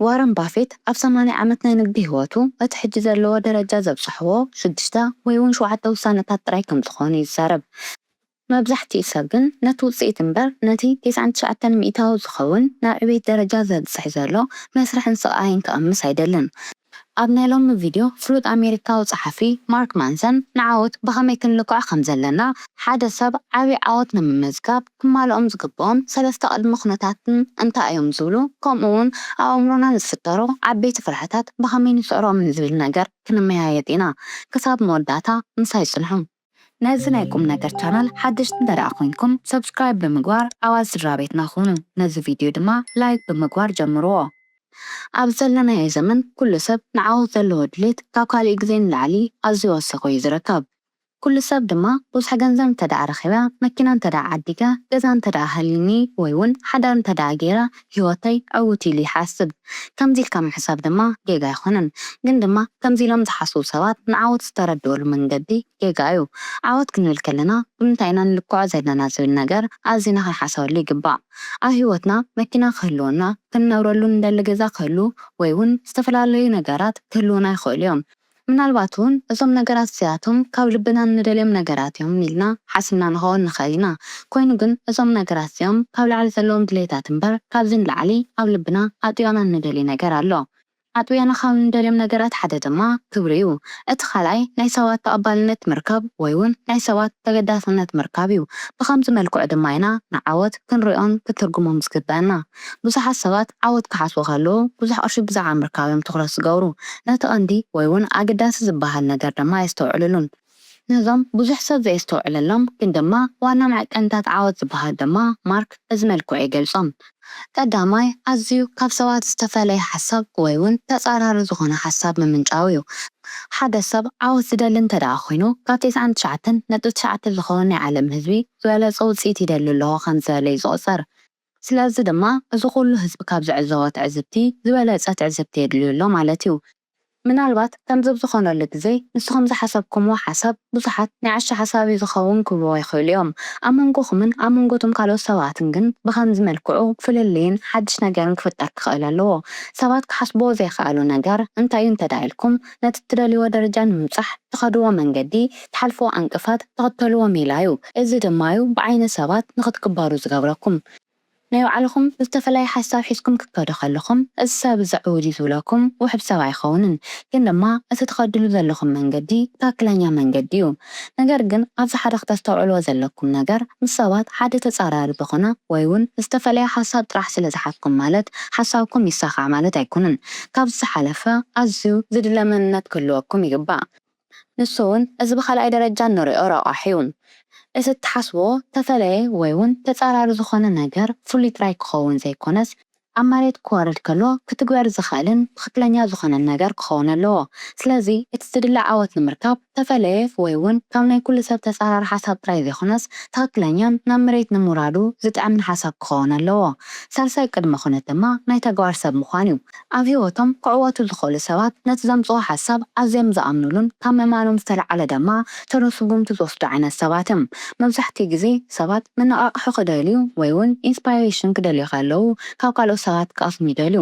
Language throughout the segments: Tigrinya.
ዋረን ባፌት ኣብ ሰማንያ ዓመት ናይ ንግዲ ህይወቱ እቲ ሕጂ ዘለዎ ደረጃ ዘብጽሕዎ ሽዱሽተ ወይ እውን ሸውዓተ ውሳነታት ጥራይ ከም ዝኾኑ ይዛረብ። መብዛሕትኡ ሰብ ግን ነቲ ውጽኢት እምበር ነቲ ተስዓን ትሽዓተን ሚእታዊ ዝኸውን ናብ ዕቤት ደረጃ ዘብጽሕ ዘሎ መስርሕን ስቓይን ክቐምስ ኣይደልን። ኣብ ናይ ሎሚ ቪድዮ ፍሉጥ ኣሜሪካዊ ጸሓፊ ማርክ ማንሰን ንዓወት ብኸመይ ክንልክዖ ከም ዘለና፣ ሓደ ሰብ ዓቢ ዓወት ንምምዝጋብ ክማልኦም ዝግብኦም ሰለስተ ቅድመ ኩነታትን እንታይ እዮም ዝብሉ፣ ከምኡ እውን ኣብ ኣእምሮና ዝፍጠሩ ዓበይቲ ፍርሕታት ብኸመይ ንስዕሮምን ዝብል ነገር ክንመያየጥ ኢና። ክሳብ መወዳእታ ምሳይ ጽንሑ። ነዚ ናይ ቁም ነገር ቻናል ሓደሽቲ እንተ ደኣ ኮይንኩም ሰብስክራይብ ብምግባር ኣባል ስድራ ቤትና ኩኑ። ነዚ ቪድዮ ድማ ላይክ ብምግባር ጀምርዎ። ኣብ ዘለናዮ ዘመን ኩሉ ሰብ ንዓወት ዘለዎ ድሌት ካብ ካልእ ግዜ ንላዕሊ ኣዝዩ ወሲኹ እዩ ዝርከብ። ኩሉ ሰብ ድማ ብዙሕ ገንዘብ እንተ ደኣ ረኺበ፣ መኪና እንተ ደኣ ዓዲገ፣ ገዛ እንተ ደኣ ሃልዩኒ ወይ እውን ሓዳር እንተ ደኣ ገይረ ህይወተይ ዕውት ኢሉ ይሓስብ። ከምዚ ኢልካ ምሕሳብ ድማ ጌጋ ኣይኮነን። ግን ድማ ከምዚ ኢሎም ዝሓስቡ ሰባት ንዓወት ዝተረድእሉ መንገዲ ጌጋ እዩ። ዓወት ክንብል ከለና ብምንታይ ኢና ንልክዖ ዘለና ዝብል ነገር ኣዚና ክንሓሰበሉ ይግባእ። ኣብ ህይወትና መኪና ክህልወና፣ ክንነብረሉ ንደሊ ገዛ ክህሉ ወይ እውን ዝተፈላለዩ ነገራት ክህልውና ይኽእሉ እዮም። ምናልባት እውን እዞም ነገራት እዚኣቶም ካብ ልብና እንደልዮም ነገራት እዮም ኢልና ሓሲብና ንኸውን ንኽእል ኢና። ኮይኑ ግን እዞም ነገራት እዚኦም ካብ ላዕሊ ዘለዎም ድሌታት እምበር ካብዚ ንላዕሊ ኣብ ልብና ኣጥቢቕና እንደልዮ ነገር ኣሎ። ኣጥቢቕና ካብ እንደልዮም ነገራት ሓደ ድማ ክብሪ እዩ። እቲ ካልኣይ ናይ ሰባት ተቐባልነት ምርካብ ወይ እውን ናይ ሰባት ተገዳስነት ምርካብ እዩ። ብኸምዚ መልክዑ ድማ ኢና ንዓወት ክንሪኦን ክትርጉሞም ዝግበአና። ብዙሓት ሰባት ዓወት ክሓስቡ ከለዉ ብዙሕ ቅርሺ ብዛዕባ ምርካብ እዮም ትኹረት ዝገብሩ። ነቲ ቀንዲ ወይ እውን ኣገዳሲ ዝበሃል ነገር ድማ ኣየስተውዕልሉን። ነዞም ብዙሕ ሰብ ዘየስተውዕለሎም ግን ድማ ዋና መዐቀንታት ዓወት ዝበሃል ድማ ማርክ በዚ መልክዑ ይገልጾም። ቀዳማይ፣ ኣዝዩ ካብ ሰባት ዝተፈለየ ሓሳብ ወይ እውን ተጻራሪ ዝኾነ ሓሳብ ምምንጫው እዩ። ሓደ ሰብ ዓወት ዝደሊ እንተ ደኣ ኮይኑ፣ ካብ ተስዓን ትሽዓተን ነጥቢ ትሽዓተ ዝኾኑ ናይ ዓለም ህዝቢ ዝበለጸ ውጽኢት ይደሊ ኣለኹ ከም ዝበለ እዩ ዝቑጸር። ስለዚ ድማ እዚ ኩሉ ህዝቢ ካብ ዝዕዘቦ ትዕዝብቲ ዝበለጸ ትዕዝብቲ የድልዩ ኣሎ ማለት እዩ። ምናልባት ከምዚ ኣብ ዝኾነሉ ግዜ ንስኹም ዝሓሰብኩምዎ ሓሳብ ብዙሓት ናይ ዓሻ ሓሳብ እዩ ዝኸውን ክብልዎ ይኽእሉ እዮም። ኣብ መንጎኹምን ኣብ መንጎ እቶም ካልኦት ሰባትን ግን ብኸምዚ መልክዑ ፍልልይን ሓድሽ ነገርን ክፍጠር ክኽእል ኣለዎ። ሰባት ክሓስብዎ ዘይከኣሉ ነገር እንታይ እዩ እንተ ደኣ ኢልኩም፣ ነቲ እትደልይዎ ደረጃ ንምብጻሕ ትኸድዎ መንገዲ፣ ትሓልፍዎ ዕንቅፋት፣ ትኽተልዎ ሜላ እዩ። እዚ ድማ እዩ ብዓይኒ ሰባት ንኽትግበሩ ዝገብረኩም። ናይ ባዕልኹም ዝተፈላለየ ሓሳብ ሒዝኩም ክትከዱ ከለኹም፣ እዚ ሰብ እዚ ዕዉት እዩ ዝብለኩም ውሑድ ሰብ ኣይኸውንን። ግን ድማ እቲ ትኸድሉ ዘለኹም መንገዲ ትኽክለኛ መንገዲ እዩ። ነገር ግን ኣብዚ ሓደ ክተስተውዕልዎ ዘለኩም ነገር፣ ምስ ሰባት ሓደ ተጻራሪ ዝኾነ ወይ እውን ዝተፈላለየ ሓሳብ ጥራሕ ስለ ዝሓዝኩም ማለት ሓሳብኩም ይሳኻዕ ማለት ኣይኮነን። ካብዚ ዝሓለፈ ኣዝዩ ዝድለ መንነት ክህልወኩም ይግባእ። ንሱ እውን እዚ ብኻልኣይ ደረጃ እንሪኦ ረቋሒ እዩ። እቲ እትሓስብዎ ተፈለየ ወይ እውን ተጻራሪ ዝኾነ ነገር ፍሉይ ጥራይ ክኸውን ዘይኮነስ፣ ኣብ መሬት ክወርድ ከሎ ክትግበር ዝኽእልን ትኽክለኛ ዝኾነን ነገር ክኸውን ኣለዎ። ስለዚ እቲ ዝድለ ዓወት ንምርካብ ተፈለየ ወይ እውን ካብ ናይ ኩሉ ሰብ ተጻራሪ ሓሳብ ጥራይ ዘይኮነስ ትኽክለኛን ናብ መሬት ንምውራዱ ዝጥዕምን ሓሳብ ክኸውን ኣለዎ። ሳልሳይ ቅድመ ኩነት ድማ ናይ ተግባር ሰብ ምዃን እዩ። ኣብ ህይወቶም ክዕወቱ ዝኽእሉ ሰባት ነቲ ዘምጽኦ ሓሳብ ኣዝዮም ዝኣምኑሉን ካብ ምእማኖም ዝተለዓለ ድማ ቶሎ ስጉምቲ ዝወስዱ ዓይነት ሰባት እዮም። መብዛሕትኡ ግዜ ሰባት መነቓቕሒ ክደልዩ ወይ እውን ኢንስፓይሬሽን ክደልዩ ከለዉ ካብ ካልኦት ሰባት ክቐስሙ ይደልዩ።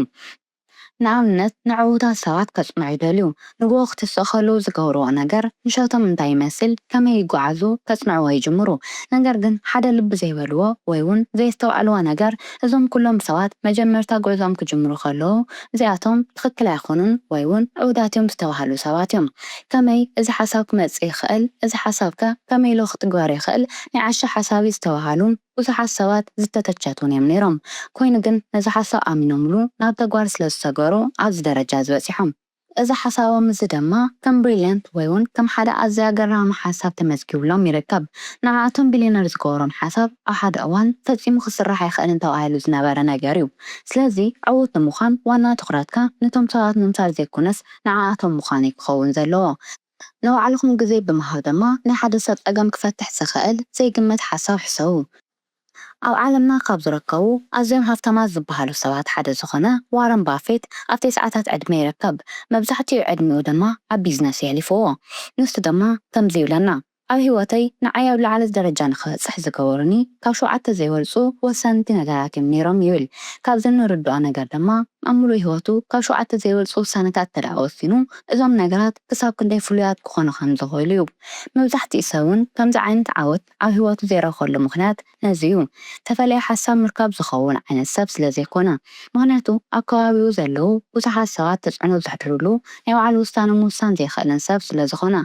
ንኣብነት ንዕዉታት ሰባት ከጽንዑ ይደልዩ። ንግሆ ክትስእ ከለዉ ዝገብርዎ ነገር ምሸቶም እንታይ ይመስል፣ ከመይ ይጓዓዙ ከጽንዕዎ ይጅምሩ። ነገር ግን ሓደ ልቢ ዘይበልዎ ወይ እውን ዘየስተውዓልዎ ነገር እዞም ኩሎም ሰባት መጀመርታ ጉዕዞኦም ክጅምሩ ከለዉ እዚኣቶም ትኽክል ኣይኮኑን ወይ እውን ዕዉታት እዮም ዝተባህሉ ሰባት እዮም። ከመይ እዚ ሓሳብ ክመጽእ ይኽእል፣ እዚ ሓሳብ ከ ከመይ ኢሉ ክትግበር ይኽእል፣ ናይ ዓሻ ሓሳብ እዩ ዝተባህሉን ብዙሓት ሰባት ዝተተቸቱን እዮም ነይሮም። ኮይኑ ግን ነዚ ሓሳብ ኣሚኖምሉ ናብ ተግባር ስለ ዝሰገሩ ኣብዚ ደረጃ እዚ በጺሖም። እዚ ሓሳቦም እዚ ድማ ከም ብሪልያንት ወይ እውን ከም ሓደ ኣዝዩ ኣገራሚ ሓሳብ ተመዝጊብሎም ይርከብ። ንዓኣቶም ቢልዮነር ዝገበሮም ሓሳብ ኣብ ሓደ እዋን ፈጺሙ ክስራሕ ኣይኽእልን ተባሂሉ ዝነበረ ነገር እዩ። ስለዚ ዕዉት ንምዃን ዋና ትኹረትካ ነቶም ሰባት ምምሳል ዘይኮነስ ንዓኣቶም ምዃን እዩ ክኸውን ዘለዎ። ንባዕልኹም ግዜ ብምሃብ ድማ ናይ ሓደ ሰብ ጸገም ክፈትሕ ዝኽእል ዘይግመት ሓሳብ ሕሰቡ። ኣብ ዓለምና ካብ ዝርከቡ ኣዝዮም ሃፍታማት ዝበሃሉ ሰባት ሓደ ዝኾነ ዋረን ባፌት ኣብ ተስዓታት ዕድመ ይርከብ። መብዛሕትኡ ዕድሚኡ ድማ ኣብ ቢዝነስ የሕሊፍዎ። ንሱ ድማ ከምዚ ይብለና፣ ኣብ ህይወተይ ንዓይ ኣብ ላዕሊ ደረጃ ንኽበጽሕ ዝገበሩኒ ካብ ሸውዓተ ዘይበልጹ ወሰንቲ ነገራት እዮም ነይሮም ይብል። ካብዚ እንርድኦ ነገር ድማ ኣብ ምሉእ ህይወቱ ካብ ሸውዓተ ዘይበልጹ ውሳነታት እንተ ደኣ ወሲኑ፣ እዞም ነገራት ክሳብ ክንደይ ፍሉያት ክኾኑ ከም ዝኽእሉ እዩ። መብዛሕትኡ ሰብ እውን ከምዚ ዓይነት ዓወት ኣብ ህይወቱ ዘይረኽበሉ ምኽንያት ነዚ እዩ። ተፈለየ ሓሳብ ምርካብ ዝኸውን ዓይነት ሰብ ስለ ዘይኮነ፣ ምኽንያቱ ኣብ ከባቢኡ ዘለዉ ብዙሓት ሰባት ተጽዕኖ ዘሕድሩሉ ናይ ባዕሉ ውሳነ ምውሳን ዘይኽእልን ሰብ ስለ ዝኾነ።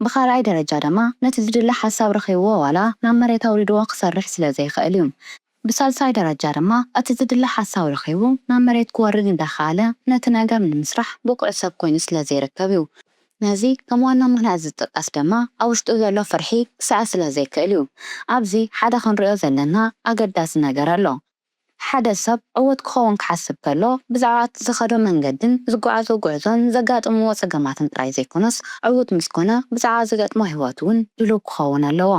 ብኻልኣይ ደረጃ ድማ ነቲ ዝድለ ሓሳብ ረኺብዎ ዋላ ናብ መሬት ኣውሪድዎ ክሰርሕ ስለ ዘይኽእል እዩ። ብሳልሳይ ደረጃ ድማ እቲ ዝድለ ሓሳብ ረኺቡ ናብ መሬት ክወርድ እንዳኸኣለ ነቲ ነገር ንምስራሕ ብቑዕ ሰብ ኮይኑ ስለ ዘይርከብ እዩ። ነዚ ከም ዋና ምኽንያት ዝጥቀስ ድማ ኣብ ውሽጡ ዘሎ ፍርሒ ክስዕር ስለ ዘይክእል እዩ። ኣብዚ ሓደ ክንሪኦ ዘለና ኣገዳሲ ነገር ኣሎ። ሓደ ሰብ ዕዉት ክኸውን ክሓስብ ከሎ፣ ብዛዕባ እቲ ዝኸዶ መንገድን ዝጓዓዞ ጉዕዞን ዘጋጥምዎ ጸገማትን ጥራይ ዘይኮነስ፣ ዕዉት ምስ ኮነ ብዛዕባ ዝገጥሞ ህይወት እውን ድሉው ክኸውን ኣለዎ።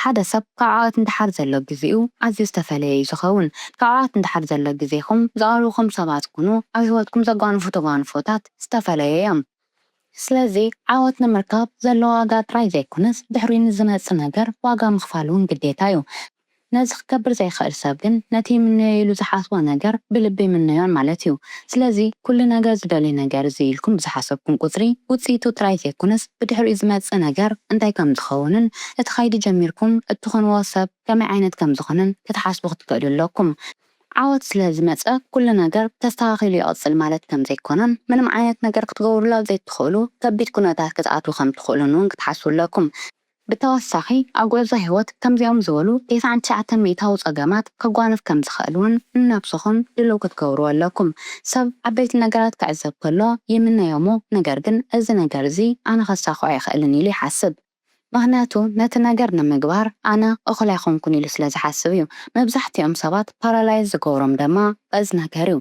ሓደ ሰብ ካብ ዓወት ንደሓር ዘሎ ግዜኡ ኣዝዩ ዝተፈለየ እዩ ዝኸውን። ካብ ዓወት ንደሓር ዘሎ ግዜኹም፣ ዝቐርብኹም ሰባት ኩኑ፣ ኣብ ህይወትኩም ዘጓንፉ ተጓንፎታት ዝተፈለየ እዮም። ስለዚ ዓወት ንምርካብ ዘሎ ዋጋ ጥራይ ዘይኮነስ፣ ድሕሪኡ ንዝመጽእ ነገር ዋጋ ምኽፋል እውን ግዴታ እዩ። ነዚ ክገብር ዘይኽእል ሰብ ግን ነቲ ይምነዮ ኢሉ ዝሓስቦ ነገር ብልቢ ኣይምነዮን ማለት እዩ። ስለዚ ኩሉ ነገር ዝደልዮ ነገር እዚ ኢልኩም ብዝሓሰብኩም ቁጽሪ ውጽኢቱ ጥራይ ዘይኮነስ ብድሕሪኡ ዝመጽእ ነገር እንታይ ከም ዝኸውንን እቲ ከይዲ ጀሚርኩም እትኾንዎ ሰብ ከመይ ዓይነት ከም ዝኾነን ክትሓስቡ ክትክእሉ ኣለኩም። ዓወት ስለ ዝመጸ ኩሉ ነገር ተስተኻኺሉ ይቕጽል ማለት ከም ዘይኮነን ምንም ዓይነት ነገር ክትገብሩሉ ኣብ ዘይትኽእሉ ከቢድ ኩነታት ክትኣትዉ ከም ትኽእሉን እውን ክትሓስቡ ኣለኩም። ብተወሳኺ፣ ኣብ ጉዕዞ ህይወት ከምዚኦም ዝበሉ ተስዓን ትሽዓተን ሚእታዊ ጸገማት ከጓንፍ ከም ዝኽእል እውን ንነብስኹም ድልው ክትገብርዎ ኣለኩም። ሰብ ዓበይቲ ነገራት ክዕዘብ ከሎ ይምነዮ እሞ፣ ነገር ግን እዚ ነገር እዚ ኣነ ከሳኽዖ ኣይኽእልን ኢሉ ይሓስብ። ምኽንያቱ ነቲ ነገር ንምግባር ኣነ እኹል ኣይኮንኩን ኢሉ ስለ ዝሓስብ እዩ። መብዛሕትኦም ሰባት ፓራላይዝ ዝገብሮም ድማ በዚ ነገር እዩ።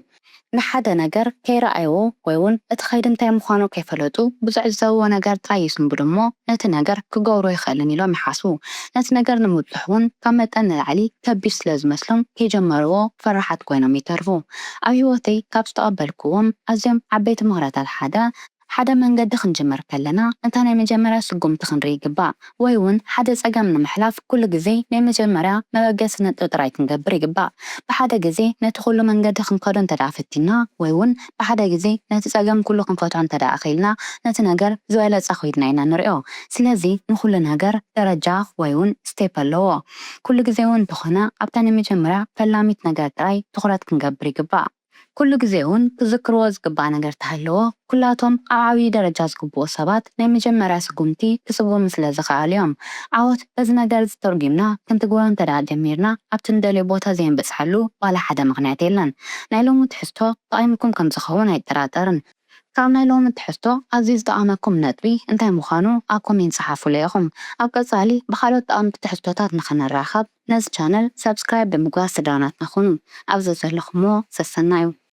ንሓደ ነገር ከይረኣይዎ ወይ እውን እቲ ከይዲ እንታይ ምዃኑ ከይፈለጡ ብዝዕዘብዎ ነገር ጥራይ ይስንብዱ እሞ ነቲ ነገር ክገብሮ ኣይኽእልን ኢሎም ይሓስቡ። ነቲ ነገር ንምብጽሑ እውን ካብ መጠን ንላዕሊ ከቢድ ስለ ዝመስሎም ከይጀመርዎ ፈራሓት ኮይኖም ይተርፉ። ኣብ ህይወተይ ካብ ዝተቐበልክዎም ኣዝዮም ዓበይቲ ምኽርታት ሓደ ሓደ መንገዲ ክንጅምር ከለና፣ ነታ ናይ መጀመርያ ስጉምቲ ክንርኢ ይግባእ። ወይ እውን ሓደ ጸገም ንምሕላፍ ኩሉ ግዜ ናይ መጀመርያ መበገሲ ነጥቢ ጥራይ ክንገብር ይግባእ። ብሓደ ግዜ ነቲ ኩሉ መንገዲ ክንከዶ እንተ ደኣ ፈቲንና፣ ወይ እውን ብሓደ ግዜ ነቲ ጸገም ኩሉ ክንፈትሖ እንተ ደኣ ኸኢልና፣ ነቲ ነገር ዝበለጸ ኸይድና ኢና ንሪኦ። ስለዚ ንኹሉ ነገር ደረጃ ወይ እውን ስቴፕ ኣለዎ። ኩሉ ግዜ እውን እንተኾነ ኣብታ ናይ መጀመርያ ፈላሚት ነገር ጥራይ ትኹረት ክንገብር ይግባእ። ኩሉ ግዜ እውን ክዝክርዎ ዝግባእ ነገር ተሃለዎ፣ ኩላቶም ኣብ ዓብዪ ደረጃ ዝግብኡ ሰባት ናይ መጀመርያ ስጉምቲ ክስጉሙ ስለ ዝኸኣሉ እዮም። ዓወት በዚ ነገር እዚ ተርጒምና ክንትግብሮ እንተ ደኣ ጀሚርና ኣብቲ ንደልዮ ቦታ ዘይንበጽሓሉ ዋላ ሓደ ምኽንያት የለን። ናይ ሎሚ ትሕዝቶ ጠቒምኩም ከም ዝኸውን ኣይጠራጠርን። ካብ ናይ ሎሚ ትሕዝቶ ኣዝዩ ዝጠቐመኩም ነጥቢ እንታይ ምዃኑ ኣብ ኮሜንት ጸሓፉለይ ኢኹም። ኣብ ቀጻሊ ብኻልኦት ጠቐምቲ ትሕዝቶታት ንኽንራኸብ ነዚ ቻነል ሳብስክራይብ ብምግባር ስድራናትና ኩኑ። ኣብ ዘዘለኹምዎ ሰሰናዩ።